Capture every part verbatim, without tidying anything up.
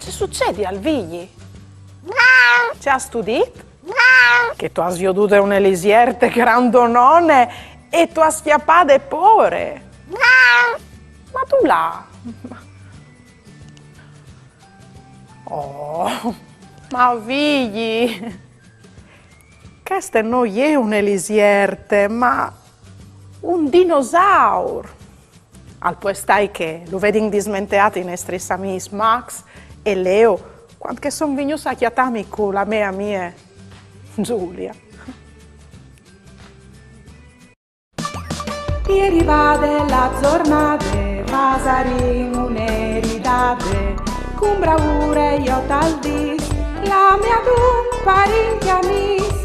Ce sucedial, Vigji? Ce âstu dit? Che tu âs viodût une lisierte grandonone e tu âs cjapade pôre. Ma dulà? Oh, ma Vigji, cheste no je une lisierte, ma un dinosaur. Al pues stâi che lu vedin dismenteât i nestris amîs Max e Leo, cuant che a son vignûts a cjatâmi cu la mê amie Giulia. E je rivade la zornade, fasarìn une ridade, cun braure jo tal dîs, la mê adun parìn amîs,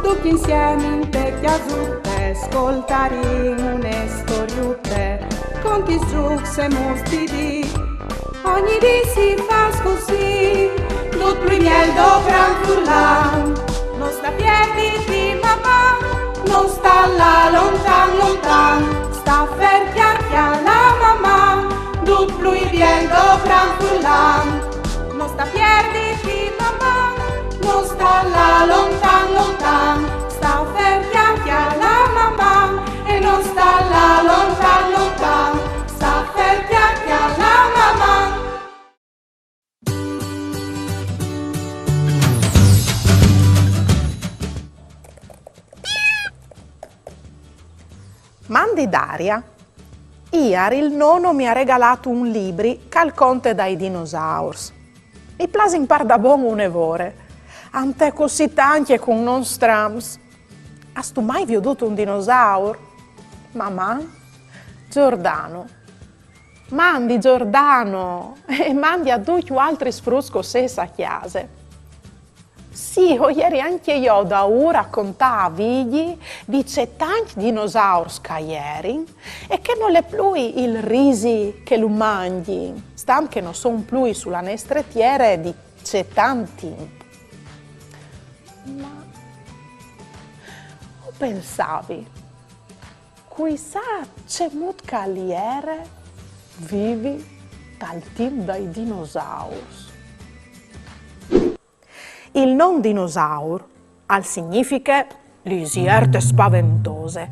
ducj insiemi inte cjasute, scoltarìn une storiute, contis, zûcs e mûts di dì. Ogni dì si fâs cussì, dut plui biel do gran furlan. No sta pierditi, Maman, no sta lâ lontan, lontan. Sta fer, cjalà, cjalà, Maman, dut plui biel do gran furlan. No sta pierditi, Maman, no sta lâ lontan, lontan. Sta fer, cjalà, cjalà, Maman, e no sta lâ lontan, lontan. Sta fer, cjalà, cjalà, Maman. Mandi Daria. Iar il nono mi à regalât un libri che al conte dai dinosaurs. Mi plasin pardabon une vore. A 'nd è cussì tancj e cun nons strambs. Âstu mai viodût un dinosaur? Maman? Giordano. Mandi, Giordano! E mandi a ducj voaltris fruts che o sês a cjase. Sì, o jeri ancje jo daûr a contâ a Vigji di ce tancj dinosaurs che a jerin e che nol è plui il risi che lu mangjin, stant che no son plui su la nestre tiere di ce tant timp. Ma o pensavi, cui sa cemût che al jere vivi tal timp dai dinosaurs. Il non dinosaur al significhe lisierte spaventose,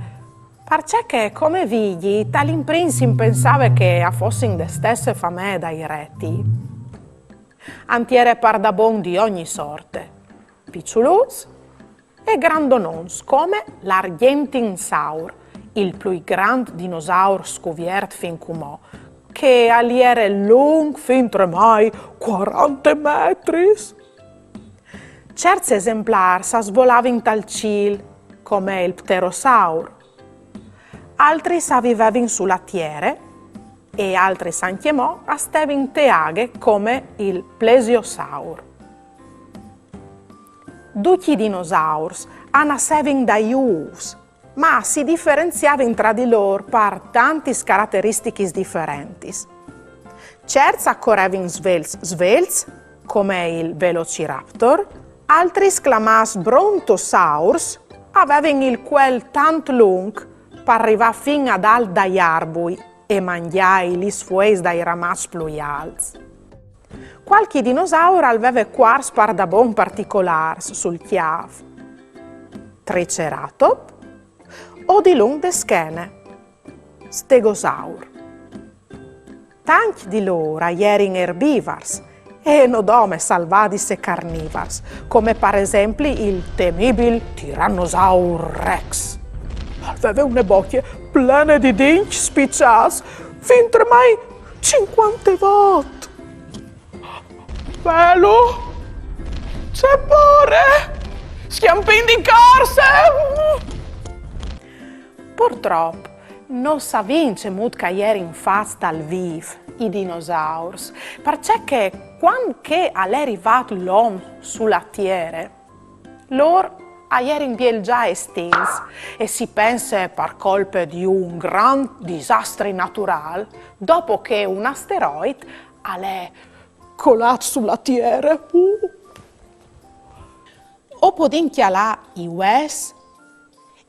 parcè che, come Vigji, tal imprin si pensave che a fossin de stesse famee dai retii. A 'nd jere pardabon di ogni sorte, piçulûts e grandonons, come l'argentinsaur, il plui grant dinosaur scuviert fin cumò, che al jere lunc fintremai cuarante metris. Cierts esemplârs a svolavin tal cîl, come il pterosaur. Altris a vivevin su la tiere e altris ancjemò a stevin te aghe, come il plesiosaur. Ducj i dinosaurs a nassevin dai ûfs, ma si diferenziavin tra di lôr par tantis carateristichis diferentis. Cierts a corevin svelts svelts, come il velociraptor, altris clamâts brontosaurs a vevin il cuel tant lunc par rivâ fin adalt dai arbui e mangjâi lis fueis dai ramaçs plui alts. Cualchi dinosaur al veve cuars pardabon particolârs sul cjâf. Triceratop o dilunc de schene, stegosaur. Tancj di lôr a jerin erbivars e no dome salvadis e carnivars, come par esempli il temibil Tyrannosaur Rex. Al veve une bocje plene di dincj spiçâts, fintremai cincuante vot. Velu! Ce pôre! Scjampìn di corse! Purtrop, no savìn cemût che a jerin fats tal vîf i dinosaurs, parcè che cuant che al è rivât l'om su la tiere, lôr a jerin biel za estints e si pense par colpe di un grant disastri naturâl, dopo che un asteroit al è colât su la tiere. Uh. O podìn cjalâ i vues,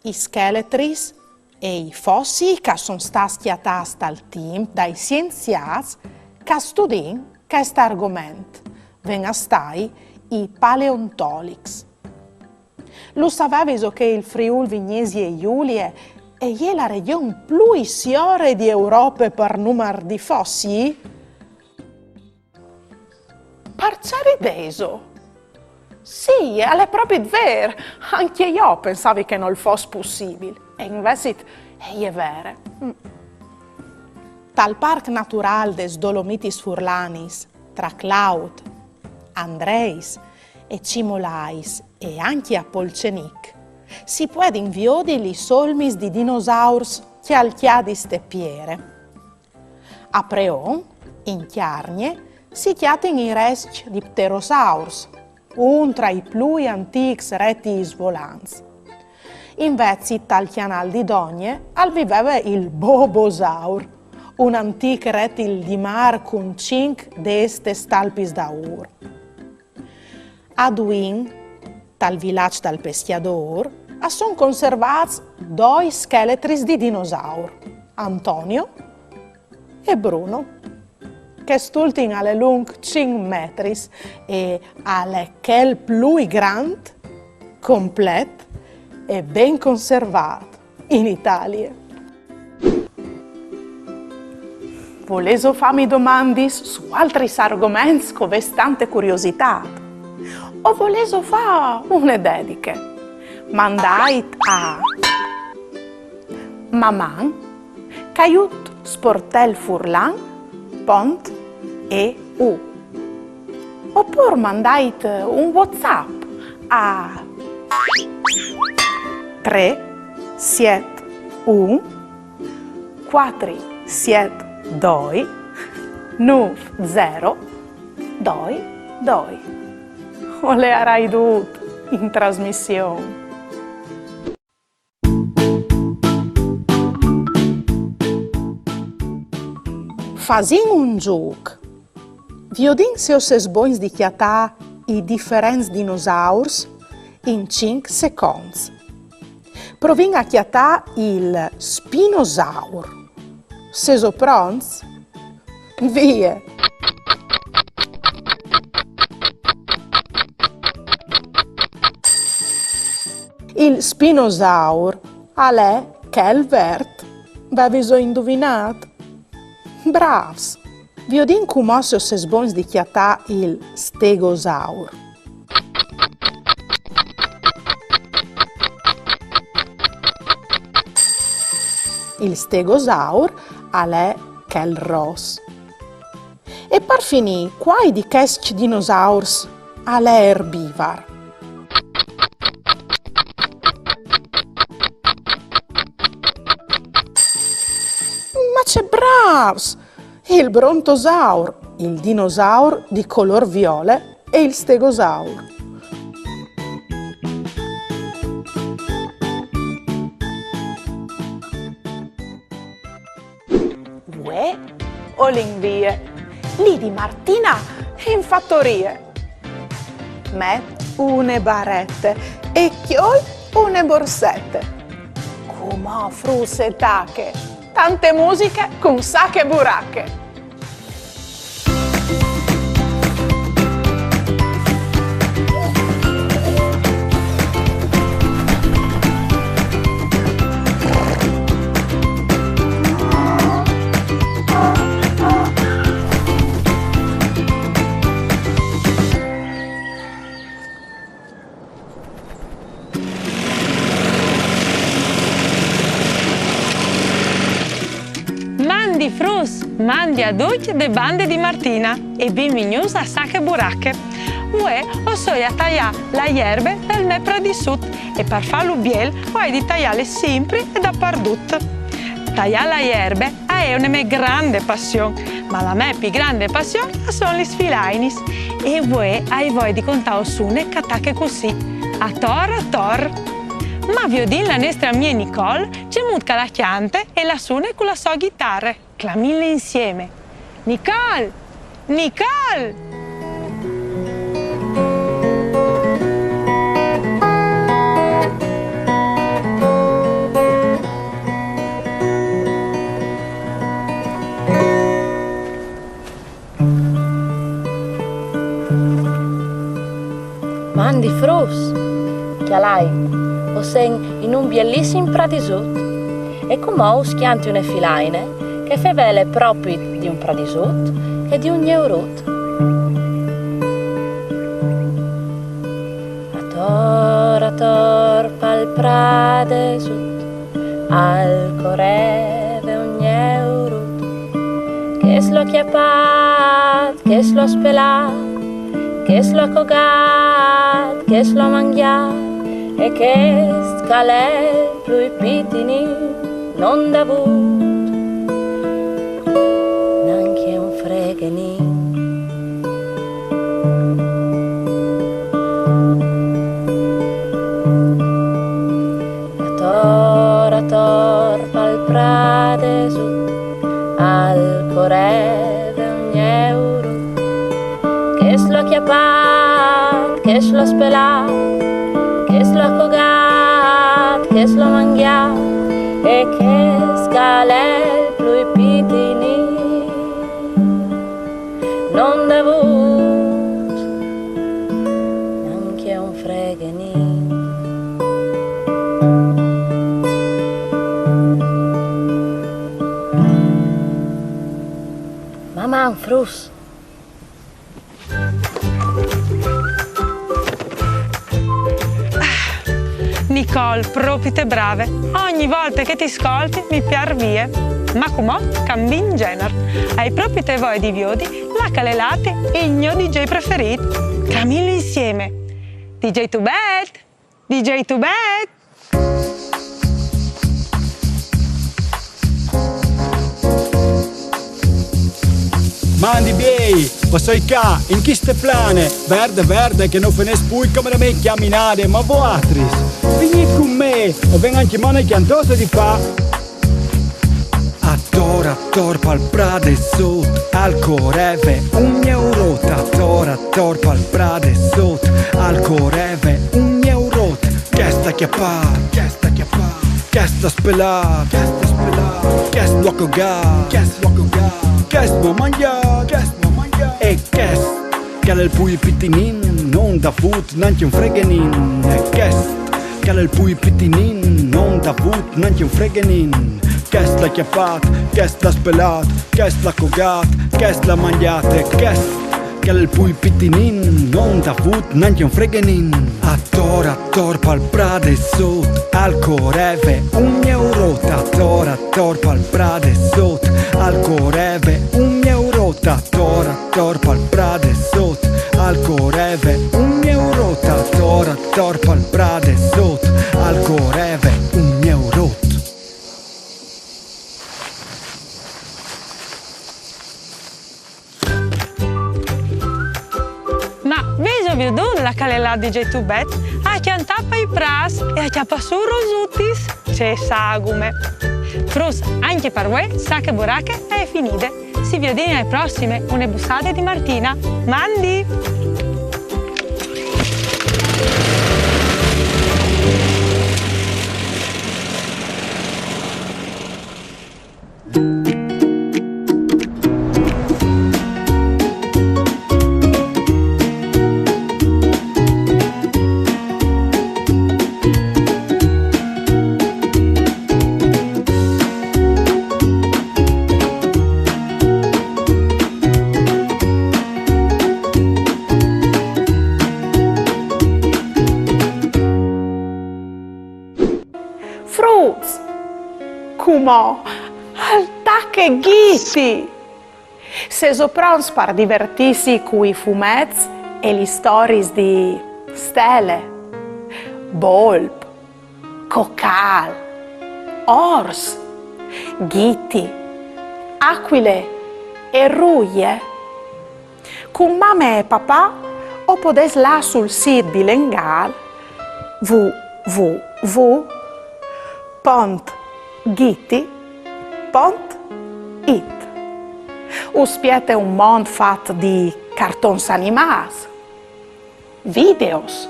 i scheletris e i fossii che a son stâts cjatâts tal timp dai sienziâts che a studin chest argoment. Ven a stâi i paleontolics. Lu saveviso che il Friûl Vignesie Julie e je la regjon plui siore di Europe par numar di fossii? Parcè rideso? Sì, al è propit vêr. Ancje jo o pensavi che nol fos pussibil. E invezit e je vere. Mm. Tal Parc Naturâl des Dolomitis Furlanis, tra Claut, Andreis e Cimolais e ancje a Polcenic, si puedin viodi lis olmis di dinosaurs cjalcjadis te piere. A Preon, in Cjargne, si cjatin i rescj di pterosaurs, un tra i plui antîcs retiis volants. Invezit tal Cjanâl di Dogne al viveve il bobosaur, un antîc retil di mâr cun cinc dêts tes talpis daûr. A Duin, tal vilaç dal pescjadôr, a son conservâts doi scheletris di dinosaur, Antonio e Bruno. Chest ultin al è lunc cinc metris e al è chel plui grant, complet e ben conservât in Italie. Volêso fâmi domandis su altris argoments che o vês tante curiositât? O volêso fâ une dediche? Mandait a maman caiut sportelfurlan pont eu. Opûr mandait un WhatsApp a trê siet un cuatri siet doi nûf zero doi doi. O leiarai dut in trasmission. Fasìn un zûc. Viodìn se o sês bogns di cjatâ i diferents dinosaurs in cinc seconts. Provìn a cjatâ il spinosaur. Sêso pronts? Vie! Il spinosaur al è chel vert. Vêso induvinât? Brâfs! Viodìn cumò se o sês bogns di cjatâ il stegosaur. Il stegosaur al è chel ros. E par finî, cuâi di chescj dinosaurs al è erbivar? Ma ce brâfs! Il brontosaur, il dinosaur di colôr viole e il stegosaur. Vuê o lin vie, li di Martina in fatorie. Met une barete e cjol une borsete. Cumò fruts e tache, tante musiche cun Sache Burache. Mandi fruts, mandi a ducj de bande di Martina e benvignûts a Sache Burache. Vuê o soi a taiâ la jerbe dal me pradissut e par fâlu biel o ai di taiâle simpri e dapardut. Taiâ la jerbe e je une mê grande passion, ma la mê plui grande passion a son lis filainis. E vuê o ai voie di contâus une che e tache cussì, ator ator. Ma viodìn la nestre amie Nicole cemût che la cjante e la sune cu la sô ghitare. Clamìnle insiemi. Nicole! Nicole! Fruts, cjalait, o sen in un bielissim pradisut, e cumò us cjanti une filaine che e fevele propit di un pradisut e di un gneurut. Ator, ator pal pradisut, al coreve un gneurut, chest lu à cjapât, chest lu à spelât, chest lu à cogât, chest lu à mangjât, e chest che al è plui pitinin no 'nd à vût nancje un freghenin. Ator, ator pal pradisut, al coreve un gneurut, chest lu à cjapât, chest lu à spelât, chest lu à cogât, chest lu à mangjât, e chest che al è il plui pitinin no 'nd à vût nancje un freghenin. Maman, fruts! Nicole, propite brave. Ogni volte che ti scolti mi piar vie. Ma cumò cambìn gjenar. O ai propite voie di viodi là che al è lât il gno D J preferît. Clamìnlu insiemi. D J Tubet! D J Tubet! Mandi biei, o soi ca, in cheste plane, verde, verde, che no fenès plui come la mê cjaminade, ma voaltris, vignît cun me, o vin ancjemò une cjantose di fâ. Ator, ator pal pradisut, al coreve un gneurut, ator, ator pal pradisut, al coreve un gneurut, chest lu à cjapât, chest lu à cjapât, chest lu à spelât, chest lu à spelât, chest lu à cogât, chest lu à cogât, chest lu à mangjât, chest lu à mangjât, e chest, che al è il plui pitinin, no 'nd à vût nancje un freghenin, e chest, che al è il plui pitinin, no 'nd à vût nancje un freghenin, chest lu à cjapât, chest lu à spelât, chest lu à cogât, chest lu à mangjât, e chest, che al è il plui pitinin, no 'nd à vût nancje un freghenin. Ator, ator pal pradisut, al coreve un gneurut, ator, ator pal pradisut, al coreve un gneurut, ator, ator pal pradisut, al coreve un gneurut, ator, ator pal pradisut, al coreve un gneurut. Ma vêso viodût là che al è lât D J Tubet? Al à cjantât pai prâts e al cjapa sù rosutis. Ce sagume! Fruts, ancje par vuê Sache Burache e je finide. Si viodìn ae prossime, une bussade di Martina. Mandi! Fruts! Cumò al tache Ghiti! Sêso pronts par divertîsi cui fumets e lis storiis di Stele, Bolp, Cocâl, Ors, Ghiti, Acuile e Ruie? Cun mame e papà o podês lâ sul sît bilengâl w w w pont ghiti pont it. Us spiete un mont fat di cartons animâts, videos,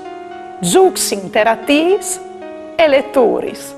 zûcs interatîfs e leturis.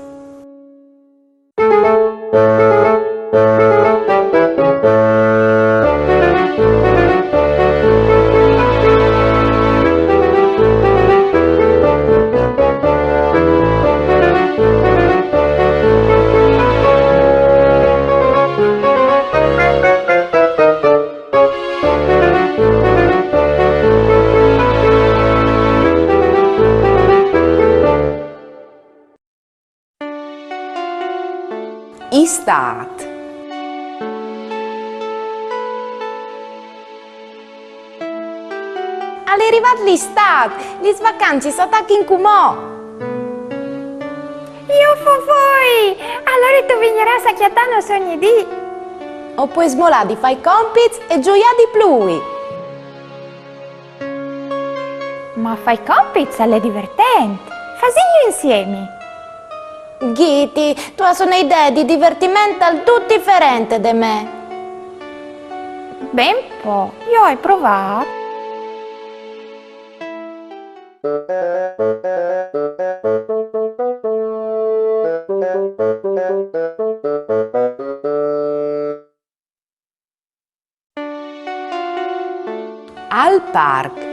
Istât. Al è rivât l'istât, lis vacancis a tachin cumò. Iuh, fofoi! Alore tu vignarâs a cjatânus ogni dì. O pues smolâ di fâ i compits e zuiâ di plui. Ma fâ i compits al è divertent. Fasìnju insiemi. Ghiti, tu âs une idee di divertiment tal dut diferente de me. Ben po, jo o ai provât. Al parc.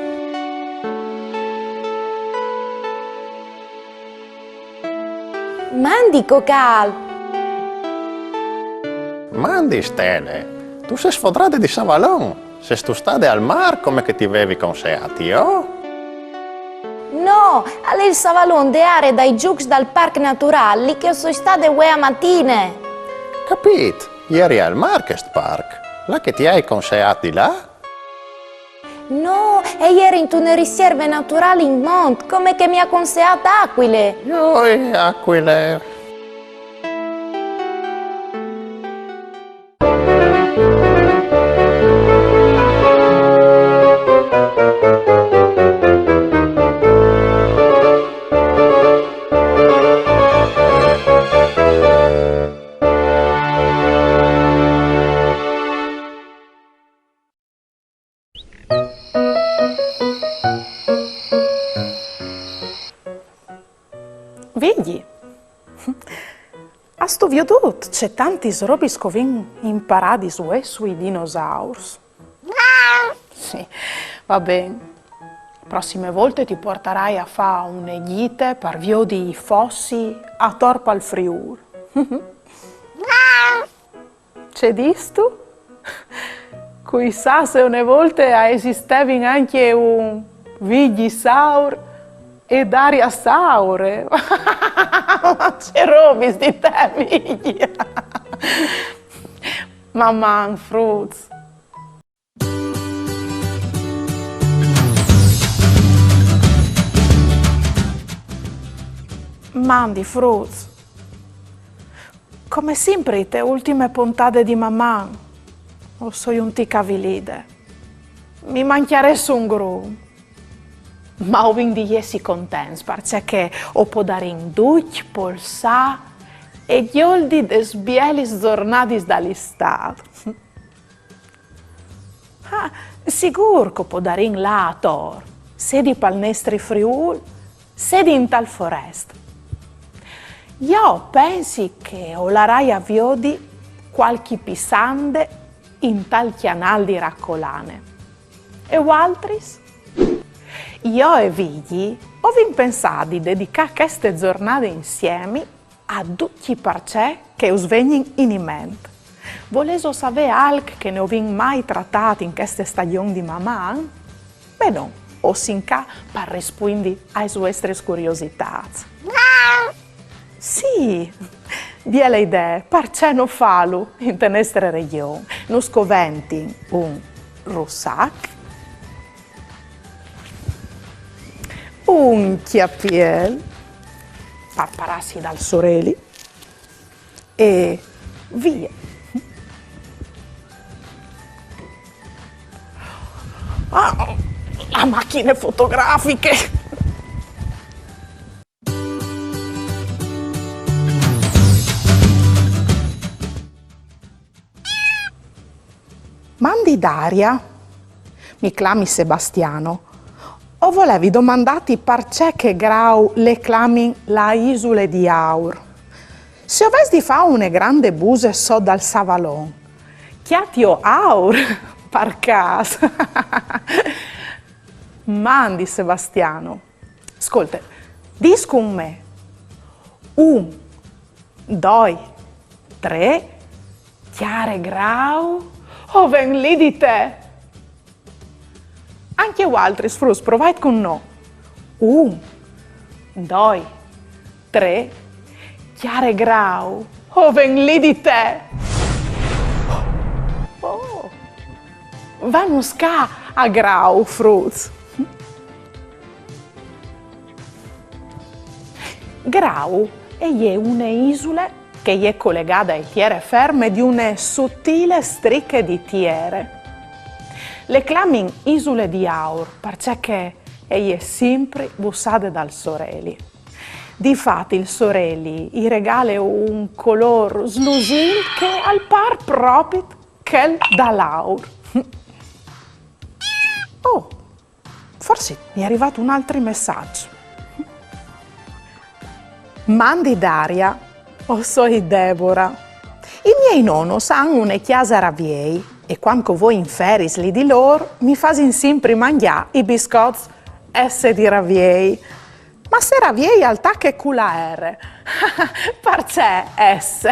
Mandi, Cocâl! Mandi, Stele! Tu sês fodrade di savalon! Sêstu stade al mâr come che ti vevi conseât jo? No, al è il savalon de aree dai zûcs dal parc naturâl, li che o soi stade vuê a matine. Capît, jeri al mâr chest parc, là che ti ai conseât di lâ? No, e jeri intune risierve naturâl in mont, come che mi à conseât Acuile. Joi, Acuile. Vigji, âstu viodût ce tantis robis che o vin imparât vuê sui dinosaurs? Sì, va ben. Prossime volte ti puartarai a fâ une gjite par viodi i fossi ator pal Friûl. Ce distu? Cui sa se une volte a esistevin ancje un Vigji Saur e Daria Saure. Ma ce robis di te, Vigji! Maman, fruts. Mandi, fruts. Come simpri, te ultime pontade di Maman, o soi un tic avilide. Mi mancjarès un grum. Ma o vin di jessi contents, parcè che o podarìn ducj polsâ e gjoldi des bielis zornadis dal Istât. Ah, sigûr che o podarìn lâ ator, sedi pal nestri Friûl, sedi intal forest. Jo o pensi che o larai a viodi cualchi pissande intal cjanâl di Racolane. E vualtris? Jo e Vigji o vin pensât di dedicâ cheste zornade insiemi a ducj i parcè che us vegnin in ment. Volêso savê alc che no vin mai tratât in cheste stagjon di Maman? Benon, o sin ca par rispuindi aes vuestris curiositâts. Sì, biele idee, parcè no fâlu inte nestre regjon? Nus coventin un russac, un cjapiel, par parâsi dal soreli, e vie. Ah, la machine fotografiche! Mandi Daria, mi clami Sebastiano. O volevi domandâti parcè che grau le clamin la isule di Aur. Se o ves di fâ une grande buse sot dal savalon, cjatio aur par câs? Mandi Sebastiano. Scolte, dîs cun me. Un, doi, trê, cjare grau, o ven li di te. Ancje vualtris, fruts, provait cun nô. Un, doi, trê, cjare grau, O ven li di te. Oh. Vemus ca a Grau, fruts. Grau e je une isule che e je colegade ae tiere ferme di une sutile striche di tiere. Le clamin isule di aur, parcè che e je simpri bussade dal soreli. Difat il soreli i regale un colôr slusint che al pâr propit chel dal aur. Oh, forsit mi è rivât un altri messaç. Mandi Daria, o soi Debora. I miei nonos a àn une cjase a Raviei e cuant che o voi in feriis li di lôr mi fasin simpri mangjâ i biscots S di Raviei. Ma se Raviei al tache cu la R, parcè S?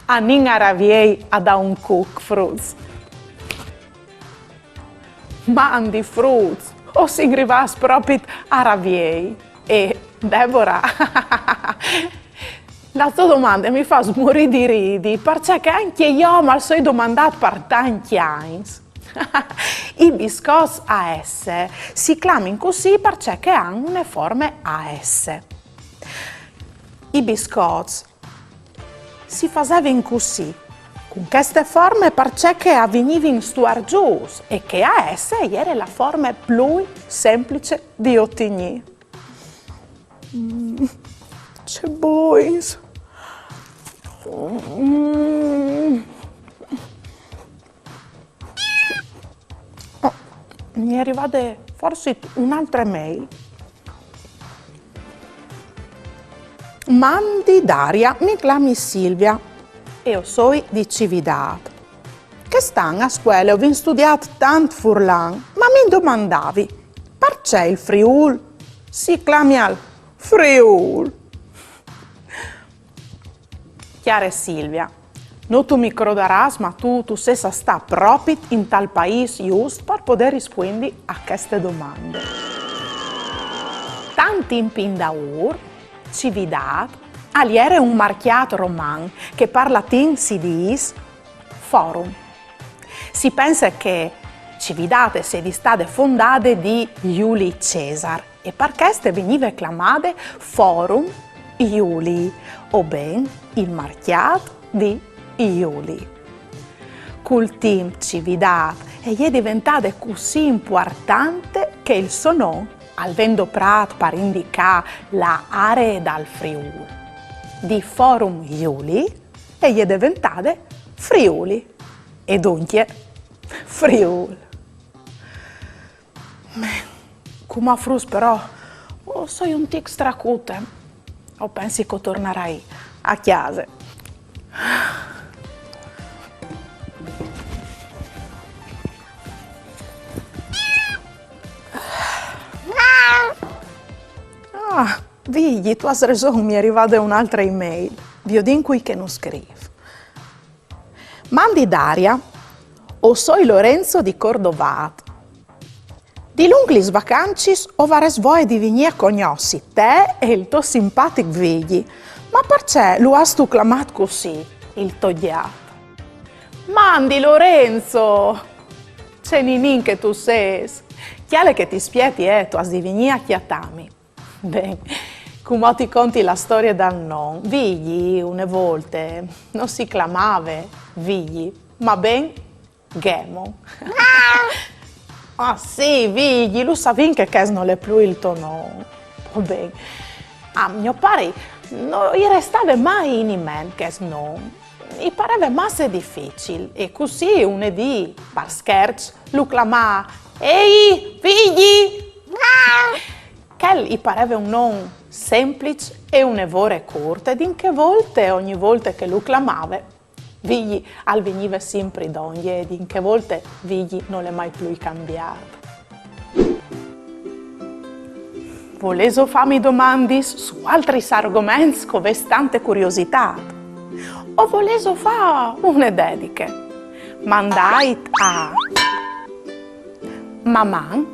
Anìn a Raviei a dâ un cuc, fruts. Mandi fruts, o sin rivâts propit a Raviei. E Debora, la tô domande mi fâs morî di ridi, parcè che ancje jo mal soi domandât par tancj agns. I biscots A S si clamin cussì parcè che a àn une forme A S. I biscots si fasevin cussì, cun cheste forme, parcè che a vignivin stuargiûts e che A S e jere la forme plui semplice di otignî. Mm, ce bogns! Mm. Oh, mi è rivade forsit une altre mail. Mandi Daria, mi clami Silvia e o soi di Cividât. Chest an a scuele o vin studiât tant furlan, ma mi domandavi, parcè il Friûl si clamial Friûl? Cjare Silvia, no tu mi crodarâs, ma tu, tu sês a stâ propit intal paîs just par podê rispuindi a cheste domande. Tant timp indaûr, Cividât al jere un marcjât roman che par latin si dîs forum. Si pense che Cividât e sedi stade fondade di Juli Cesar e par chest e vignive clamade Forum Iulii, o ben il marcjât di Juli. Cul timp Cividât e je deventade cussì impuartante che il so non al ven doprât par indicâ la aree dal Friûl. Di Forum Iulii e je deventade Friuli e duncje Friûl. Meh, cumò fruts però, o soi un tic stracute. O pensi che o tornarai a cjase. Ah, Vigji, tu âs reson, mi è rivade une altre email. Viodìn cui che nus scrîf. Mandi Daria, o soi Lorenzo di Cordovât. Dilunc lis vacancis o varès voie di vignî a cognossi te e il to simpatic Vigji. Ma parcè lu âstu clamât cussì, il to gjat? Mandi Lorenzo! Ce ninin che tu sês! Cjale che ti spieti, eh, tu âs di vignî a cjatâmi. Ben, cumò ti conti la storie dal non. Vigji, une volte, no si clamave Vigji, ma ben Ghemo. Ah sì, Vigji, lu savìn che chest nol è plui il to non. Va ben. A gno pari no i restave mai in ment chest non. I pareve masse dificil e cussì une dì, par scherç, lu clamà: «Ehi, Vigji!» Chel i pareve un non sempliç e une vore curt, e di in chê volte, ogni volte che lu clamave, Vigji al vignive simpri dongje, e di in chê volte Vigji nol è mai plui cambiât. Volêso fâmi domandis su altris argoments che o vês tante curiositât? O volêso fâ une dediche? Mandait a maman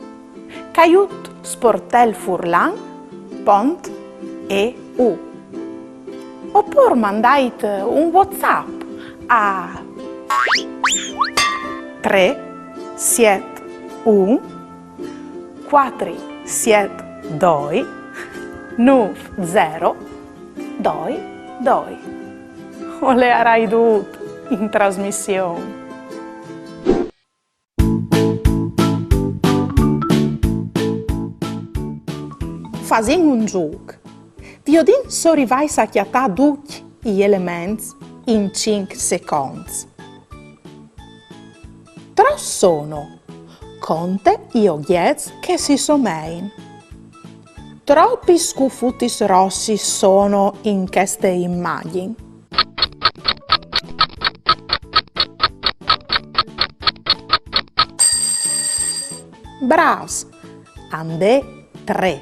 caiut sportel furlan pont e u. Opûr mandait un WhatsApp a trê siet un cuatri siet doi nûf zero doi doi. O leiarai dut in trasmission. Fasìn un zûc. Viodìn se o rivais a cjatâ ducj i elements in cinc seconts. Trops sono? Conte i ogjets che si somein. Tropis scufutis rossis sono in cheste imagjin? Brâfs, a 'nd è trê.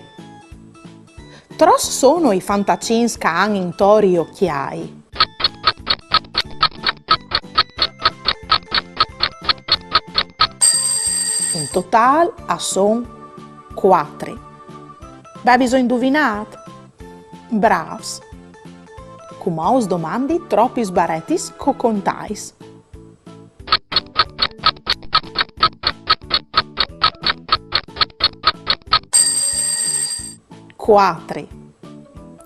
Trops sono i fantacins che a àn intor i ocjâi? In totâl a son cuatri. Veviso induvinât? Brâfs! Cumò us domandi tropis baretis che o contais. Cuatri.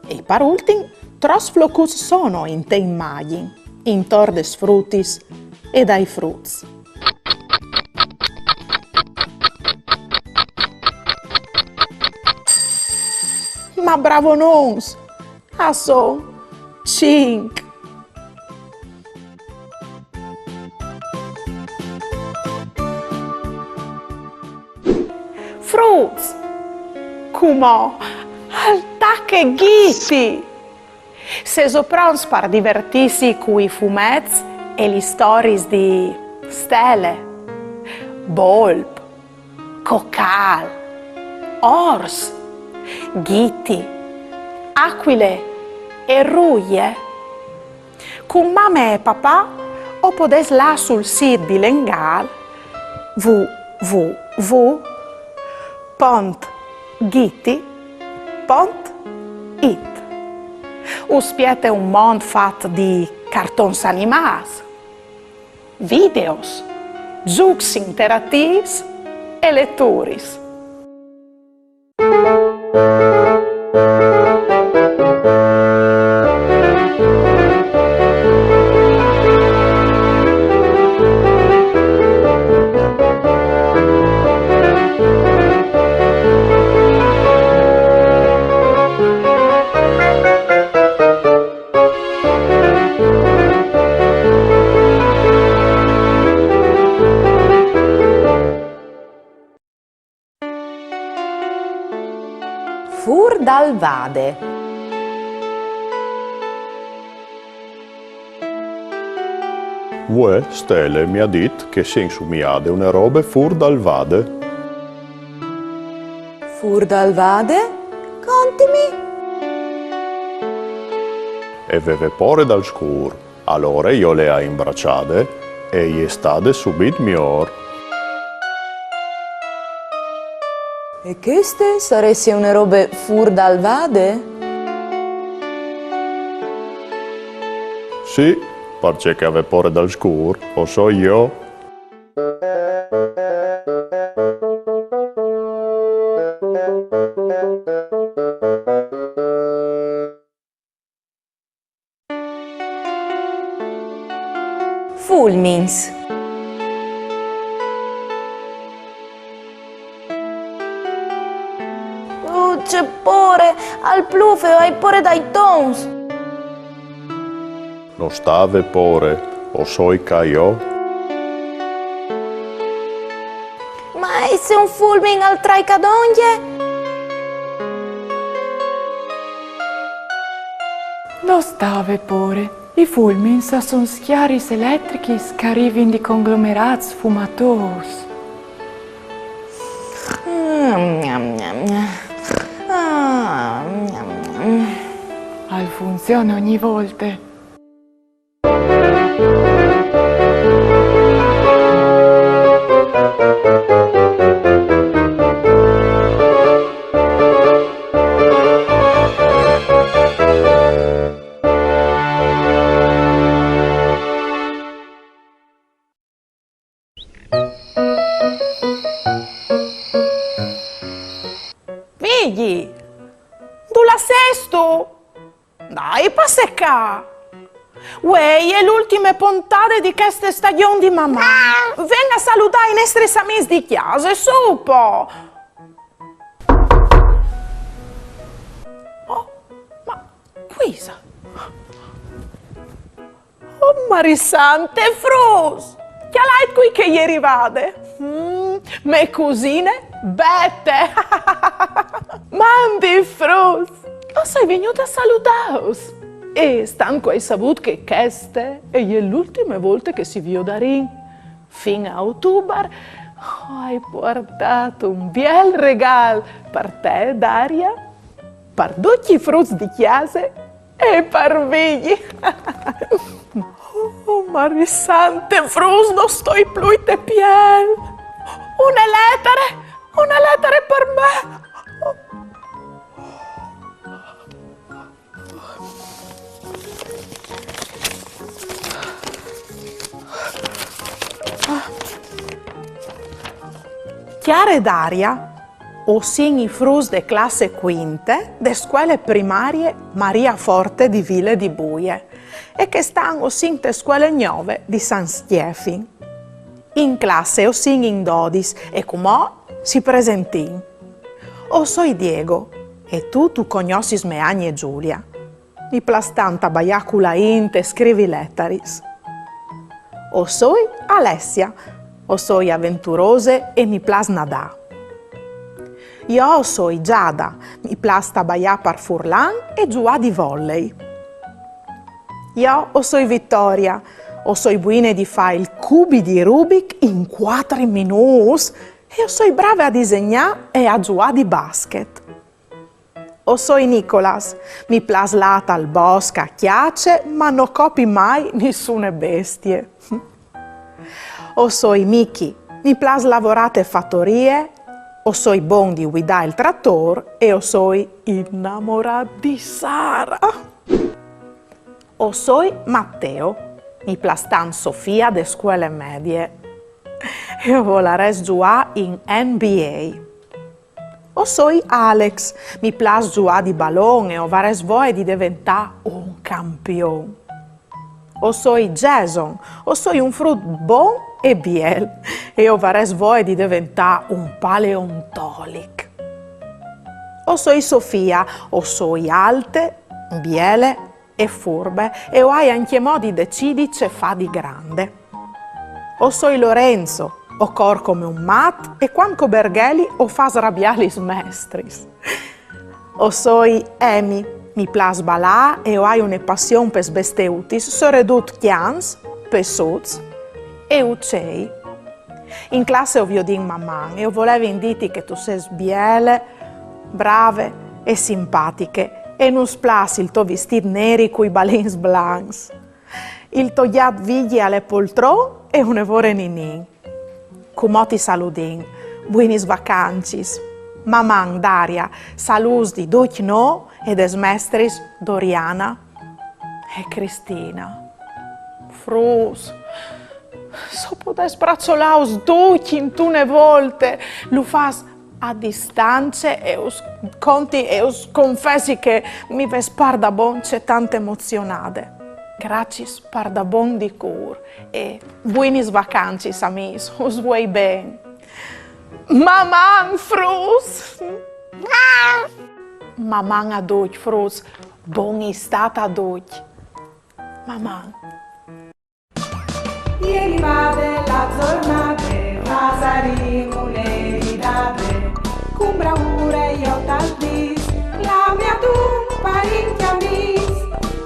E par ultin, trops flocuts sono inte imagjin, intor des frutis e dai fruts? Ma bravonons! A son cinc. Fruts! Cumò al tache Ghiti! Sêso pronts par divertîsi cui fumets e lis storiis di Stele, Bolp, Cocâl, Ors, Ghiti, Acuile e Ruie? Cun mame e papà o podês lâ sul sît bilengâl www pont ghiti pont it. Us spiete un mont fat di cartons animâts, videos, zûcs interatîfs e leturis. Fûr dal vade. Vuê Stele mi à dit che si è insumiade une robe fûr dal vade. Fûr dal vade? Contimi. E veve pôre dal scûr. Alore jo le ai imbraçade e e je stade subit miôr. E cheste sarès une robe fûr dal vade? Sì, parcè che a vê pôre dal scûr o soi jo. Fulmins. Uh, ce pôre! Al plûf e o ai pôre dai tons! No sta vê pôre, o soi ca jo. Ma e se un fulmin al traiche dongje? No sta vê pôre. I fulmins a son scjaris eletrichis che a rivin di conglomerâts fumatôs. Mm, gnam, gnam, gnam. Ah, gnam, gnam. Al funzione ogni volte. Secà! Uè, e je l'ultime pontade di cheste stagjon di Maman. Ven a saludâ i nestris amîs di cjase, su po! Oh, ma cui isal? Oh, Marie Sante, fruts! Cjalait cui che e je rivade! Mm, mê cusine Bete! Mandi, fruts! O soi vignude a saludâus! E stant che o ai savût che cheste e je l'ultime volte che si viodarìn fin a Otubar, o ai puartât un biel regâl par te, Daria, par ducj i fruts di cjase e par Vigji. Oh, Marie Sante, fruts, no stoi plui te piel. Une letare, une letare par me. Cjare Daria, o sin i fruts de classe cuinte de scuele primarie Maria Forte di Vile di Buie, e chest an o sin te scuele gnove di San Stiefin. In classe o sin in dodis e cumò si presentìn. O soi Diego e tu tu cognossis mê agne Giulia. Mi plâs tant a baiâ cu la int e scrivi letaris. O soi Alessia, o soi aventurose e mi plâs nadâ. Jo o soi Giada, mi plâs tabaiâ par furlan e zuiâ di volley. Jo o soi Vittoria, o soi buine di fâ il cubi di Rubik in cuatri minûts e o soi brave a disegnâ e a zuiâ di basket. O soi Nicolas, mi plâs lâ tal bosc a cjace, ma no copi mai nissune bestie. O soi Miki, mi plâs lavorâ te fatorie, o soi bon di guidâ il tratôr e o soi inamorât di Sara. O soi Matteo, mi plâs tant Sofia de scuele medie e o volarès zuiâ in N B A. O soi Alex, mi plâs zuiâ di balon e o varès voie di deventâ un campion. O soi Jason, o soi un frut bon e biel e o varès voie di deventâ un paleontolic. O soi Sofia, o soi alte, biele e furbe e o ai ancjemò di decidi ce fâ di grande. O soi Lorenzo, o cor come un mat e cuant che o bergheli o fâs rabiâ lis mestris. O soi Emi, mi plâs balâ e o ai une passion pes besteutis, soredut cjans, pessuts e ucei. In classe o viodìn Maman e o volevin dîti che tu sês biele, brave e simpatiche e nus plâs il to vistît neri cui balins blancs. Il to gjat Vigji al è poltron e une vore ninin. Cumò ti saludìn. Buinis vacancis. Maman, Daria, salûts di ducj nô e des mestris Doriana e Cristina. Fruts, se o podès braçolâus ducj intune volte, lu fâs a distance e us conti e us confessi che mi vês pardabon cetante emozionade. Graciis pardabon di cûr e buinis vacancis, amîs, us vuei ben. Maman, fruts! Maman a ducj, fruts, bon istât a ducj. Maman. E rivade la zornade, fasarìn une ridade, cun braure jo tal dîs, clamìn adun parint e amîs,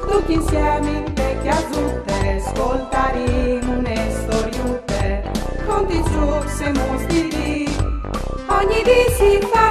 ducj insiemi inte cjasute, scoltarìn une storiute, conti, zûcs e muts di dì, ogni dì si fa